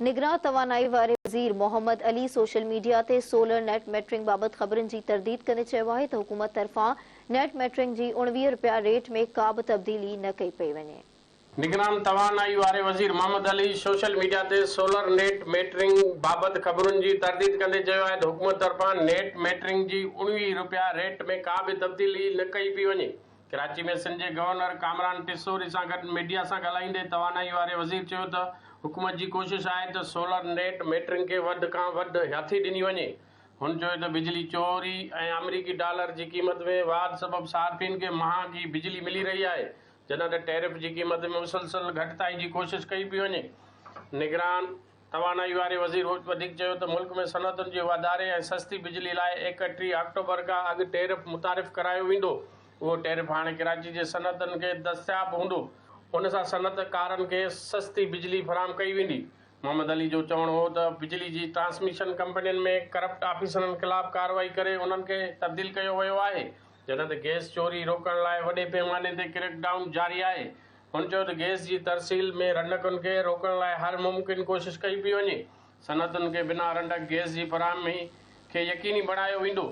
نگران توانائي واري وزير محمد علي سوشل ميڊيا تي سولر نيٽ ميٽرنگ بابت خبرن جي ترديد ڪندي چيو آهي ته حڪومت طرفان نيٽ ميٽرنگ جي 19 رپيا ريٽ ۾ ڪا به تبديلي نه ڪئي پئي وڃي. نگران توانائي واري وزير محمد علي سوشل ميڊيا تي سولر نيٽ ميٽرنگ بابت خبرن جي ترديد ڪندي چيو آهي ته حڪومت طرفان نيٽ ميٽرنگ جي 19 رپيا ريٽ ۾ ڪا به تبديلي نه ڪئي پئي وڃي. ڪراچي ۾ سنڌ جي گورنر ڪامران ٽيسوري سان گڏ ميڊيا سان ڳالهائيندي توانائي واري وزير چيو ته حڪومت جي ڪوشش آهي ته سولر نيٽ ميٽرنگ کي وڌ کان وڌ هٿي ڏني وڃي. هن چيو ته بجلي چوري ۽ آمريڪي ڊالر جي قيمت ۾ واڌ سبب صارفين کي مهانگي بجلي ملي رهي آهي، جڏهن ته ٽيرف جي قيمت ۾ مسلسل گهٽتائي جي ڪوشش ڪئي پئي وڃي. نگران. توانائي واري وزير وڌيڪ چيو ته ملڪ ۾ صنعتن جي واڌاري ۽ سستي بجلي لاء 31 آڪٽوبر کان اڳ ٽيرف متعارف ڪرايو ويندو، اهو ٽيرف هاڻي ڪراچي جي صنعتن کي دستياب هوندو، ان سان صنعتڪارن کي سستي بجلي فراهم ڪئي ويندي. محمد علي جو چوڻ هو ته بجلي جي ٽرانسميشن ڪمپنين ۾ ڪرپٽ آفيسرن خلاف ڪارروائي ڪري انهن کي تبديل ڪيو ويو آهي، جڏهن ته گئس چوري روڪڻ لاء وڏي پيماني تي ڪريڪ ڊائون جاري آهي. هن چيو ته گئس جي ترسيل ۾ رنڊڪن کي روڪڻ لاء هر ممڪن ڪوشش ڪئي پئي وڃي، صنعتن کي بنا رنڊڪ گئس جي فراهمي کي يقيني بڻايو ويندو.